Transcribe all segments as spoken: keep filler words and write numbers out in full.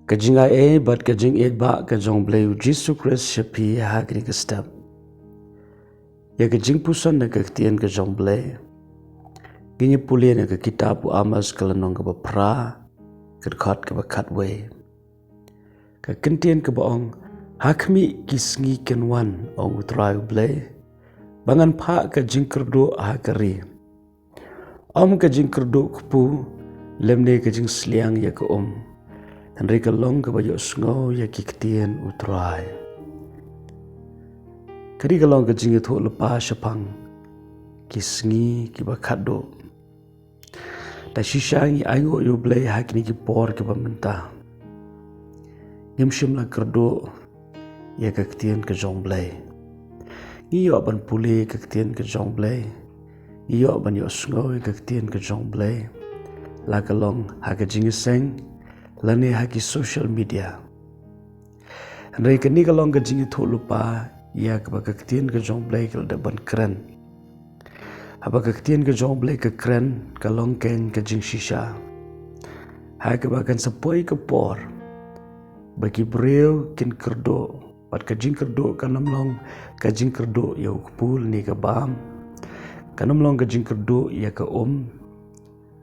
Ka jingai ei bad ka jingïeit ba ka jong U Blei U Jisu Khrist sha phi ha kane ka step. Ïa ka jingpuson na ka ktien ka jong U Blei, ngin ïa pule na ka kitab u Amos ka lynnong kaba phra, ka dkhot kaba khatwei. Ka kyntien kaba ong, ha khmih ki sngi kin wan, ong U Trai U Blei, ba ngan phah ka jingkyrduh ha ka ri. Ym ka jingkyrduh kpu, lymne ka jingsliang ïa ka um. Hynrei ka long kaba ïohsngew ïa ki ktien U Trai. Kane ka long ka jingïathuhlypa shaphang ki sngi kiba khatduh. Da shisha ngi ainguh ïa U Blei ha kine ki por kiba mynta. Ngim shym la kyrduh ïa ka ktien ka jong U Blei. Ngi ïoh ban pule ka ktien ka jong U Blei. Ngi ïoh ban ïohsngew ïa ka ktien ka jong U Blei, la ka long ha ka jingïaseng lane ha ki social media. Hynrei kane ka long ka jingïathuhlypa ïa kaba ka ktien ka jong U Blei ka la dep ban kren. Haba ka ktien ka jong U Blei ka kren, ka long keiñ ka jingshisha. Ha kaba kan sa poi ka por ba ki briew kin kyrduh, bad ka jingkyrduh kan ym long ka jingkyrduh ïa u kpu lane ka bam. Kan ym long ka jingkyrduh ïa ka um.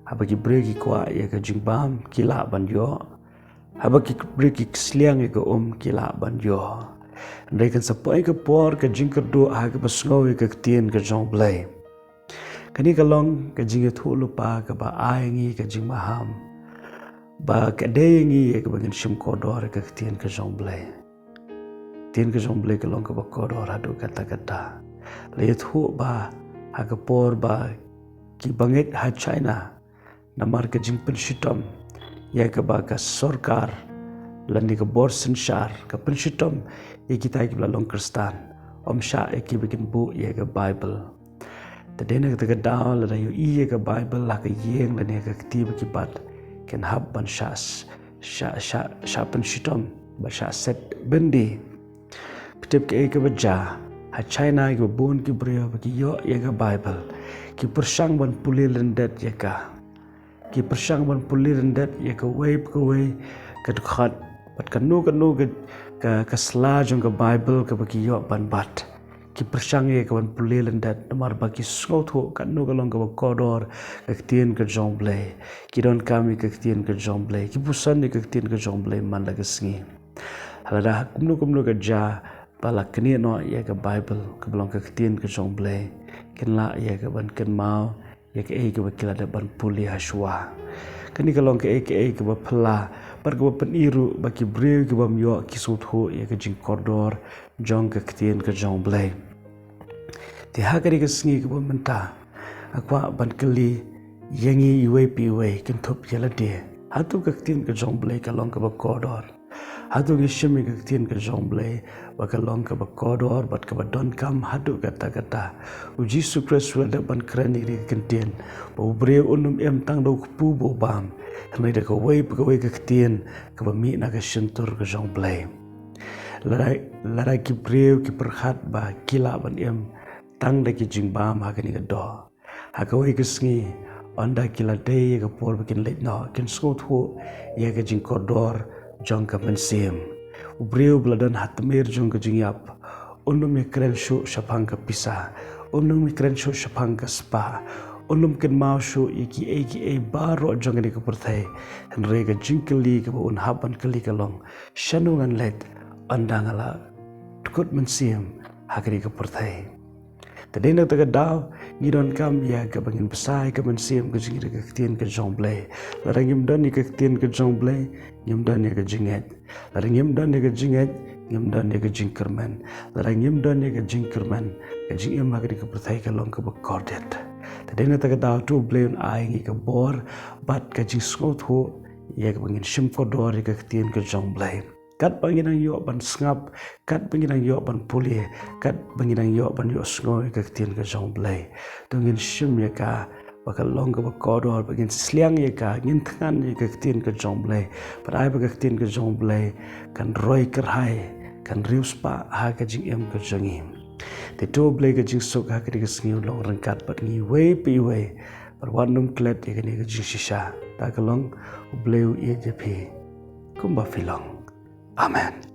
Haba ki briew ki kwah ïa ka jingbam, ki lah ban ïoh. Haba ki briew ki sliang ïa ka um, ki lah ban ïoh. Hynrei kan sa poi ka por ka jingkyrduh ha kaba sngew ïa ka ktien ka jong U Blei. Kane ka long ka jingïathuhlypa kaba ai ngi ka jingmaham ba ka dei ngi ïa kaba ngin shim kordor ïa ka ktien ka jong U Blei. Ktien ka jong U Blei ka long kaba kordor haduh katta katta. La ïathuh ba ha ka por ba ki bangeit ha China, namar ka jingpynshitom ïa kaba ka sorkar lane ka bor synshar ka pynshitom ïa kita kiba la long Khristan, ym shah ïa ki ba kin buh ïa ka Baibl. Te dei na kata ka daw, lada ïohi ïa ka Baibl ha ka ïing lane ha ka kti ba ki bat, kin hap ban shah, shah, shah, shah pynshitom, ban shah set byndi. Phi tip kaei kaba jia? Ha China kiba bun ki briew ba ki ïoh ïa ka Baibl, ki pyrshang ban pule lyndet ïa ka. Ki pyrshang ban pule lyndet ïa kawei pa kawei ka dkhot bad kano kano ka, ka, ka sla jong ka Baibl kaba ki ïoh ban bat. Ki pyrshang ïa ka ban pule lyndet namar ba ki sngewthuh kano ka long kaba kordor ka ktien ka jong U Blei. Ki donkam ïa ka ktien ka jong U Blei. Ki puson ïa ka ktien ka jong U Blei man la ka sngi. Lada kumno kumno ka jia ba la knieh noh ïa ka Baibl kaba long ka ktien ka jong U Blei, kin lah ïa ka ban kynmaw ïa kaei kaba ki la dep ban pule ha shuwa. Kane ka long kaei kaei kaba phylla bad kaba pyni ruh ba ki briew kibym ïoh ki sngewthuh ïa ka jingkordor jong ka ktien ka jong U Blei. Te ha kane ka sngi kaba mynta, nga kwah ban kylli ïa ngi iwei pa iwei, kynthup ïa lade, hato ka ktien ka jong U Blei ka long kaba kordor? Hato ngi shim ïa ka ktien ka jong U Blei ba ka long kaba kordor bad kaba donkam haduh katta katta? U Jisu Khrist u la dep ban kren ïa ka ktien ba u briew un ym im tang da u kpu bad u bam, hynrei da kawei pa kawei ka ktien kaba mih na ka shyntur ka jong U Blei. Lada, lada ki briew ki pyrkhat ba ki lah ban im tang da ki jingbam ha kane ka doh, ha kawei ka sngi, ynda ki la dei ïa ka por ba kin leit noh, kin sngewthuh ïa ka jingkordor jong ka mynsiem. U briew ba la don ha tmier jong ka jingïap un ym ïakren shuh shaphang ka pisa, un ym ïakren shuh shaphang ka spah, un ym kynmaw shuh ïa kiei kiei baroh jong kane ka pyrthei. Hynrei ka jingkylli kaba un hap ban kylli ka long, shano ngan leit ynda nga la dkut mynsiem ha kane ka pyrthei? Te dei na kata ka daw, ngi donkam ïa kaba ngin bsa ïa ka mynsiem ka jong ngi da ka ktien ka jong U Blei. Lada ngim don ïa ka ktien ka jong U Blei, ngim don ïa ka jingngeit. Lada ngim don ïa ka jingngeit, ngim don ïa ka jingkyrmen. Lada ngim don ïa ka jingkyrmen, ka jingim ha kane ka pyrthei ka long kaba kordit. Te dei na kata ka daw, to U Blei un ai ngi ka bor bad ka jingsngewthuh ïa kaba ngin shim kordor ïa ka ktien ka jong U Blei. Katba ngi nang ïoh ban sngap, katba ngi nang ïoh ban pule, katba ngi nang ïoh ban ïohsngew ïa ka ktien ka jong U Blei, to ngin shim ïa ka ba ka long kaba kordor, ba ngin sliang ïa ka, ngin thngan ïa ka ktien ka jong U Blei. Bad ai ba ka ktien ka jong U Blei kan roi kyrhai, kan riewspah ha ka jingim ka jong ngi. Te to U Blei ka jingsuk ha kane ka sngi un long ryngkat bad ngi iwei pa iwei. Bad wat nym klet ïa kane ka jingshisha. Ta ka long, U Blei u ïeit ïa phi. kumba phi long. Amen.